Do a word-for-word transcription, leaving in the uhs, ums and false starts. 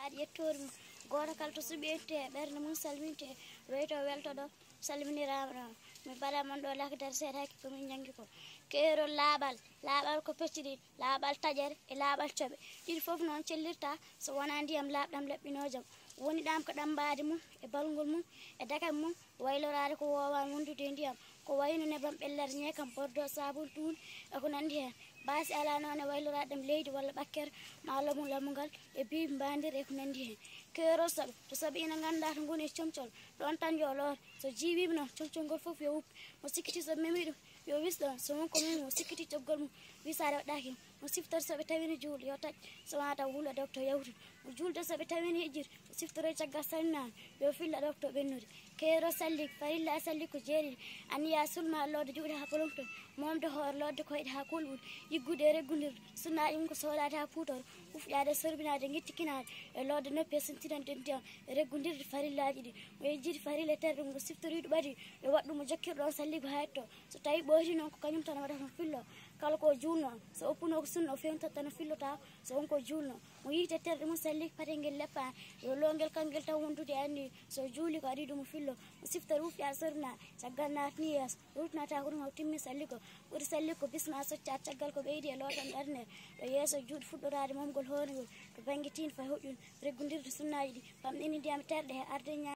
Aɗa yettori mo. Gooto kala to suɓi ente e ɓernde mum salminte, weyto welto ɗo, salminiraama ɗo. Mi bala mon ɗo lakdere seeɗa hakke ko min janngi ko. Keerol laaɓal, laaɓal ko pecci ɗiɗi, laaɓal taƴere e laaɓal coɓe. Ɗiɗi fof noon cellirta so wonaa ndiyam laaɓɗam laɓɓinoojam. Woni ɗam ko ɗammbaade mum e balngol mum e dakam mum, wayloraade ko woowaa wondude e ndiyam, ko wayno nebam ɓellata ñeekam, bordo, saabun, tuun e ko nanndi heen. Baasi alaa noon e wayloraade ɗam leydi walla ɓakkere maa lamu lamungal e biibi mbaandir e ko nanndi heen. Keerol soɓe, to soɓe ina nganndaa to ngoni e comcol, ɗoon tan yo loor. So jiiwiima noon, comcol ngol fof yo uppu. Mo sikkiti so memi ɗum, yo wis ɗoon. So won ko memi mo sikkiti cofgol mum, wisaade waɗaaki, mo siftori so ɓe tawino juulɗo, yo taƴ, so wonaa taw wula docteur yawtu. Mo juulde so ɓe tawino hejjir, mo siftoroy caggal salminaama, yo filla docteur ɓennude. Keerol sallig, farilla sallig ko jeeɗiɗi. Anniya sulma, loodde juuɗe haa polongton, moomde hoore, loodde koyɗe haa kulɓuɗe, yiggude e reggundirde, sunnaaji mum ko soolaade haa puutoro, ufƴaade, sorbinaade, ngettikinaade e loodde noppi e sintinande ndiyam e reggundirde farillaaji ɗi. Mo yejjiti farilla e terɗe mum, o siftori ɗo ɓadi, yo waɗ ɗum o jokkir ɗoon salligo haa yetto. So tawii ɓoyti noon ko kañum tan waɗata mo fillo. Kala ko juulno, so oppuno ko sunna o fewntat tan o fillota, so won ko juulno. Mo yiite terɗe mum sallig pate ngel leppaani, yo lo ngel kangel taw wondude e anndi. So juuli ko adii ɗum o fillo, o siftori ufƴaade sorbinaade, caggal naatni yeeso, rutnata ko ɗum o timmi salligo. Ɓuri sallig ko bisma socca caggal ko ɓeydi e lootan ɓernde. Ɗo yeeso juuɗe fuɗɗoraade momgol hoore ngol, to bannge tiinde fay hoƴƴun, reggundirde sunnaaji ɗi, pamɗini ndiyam terɗe he arde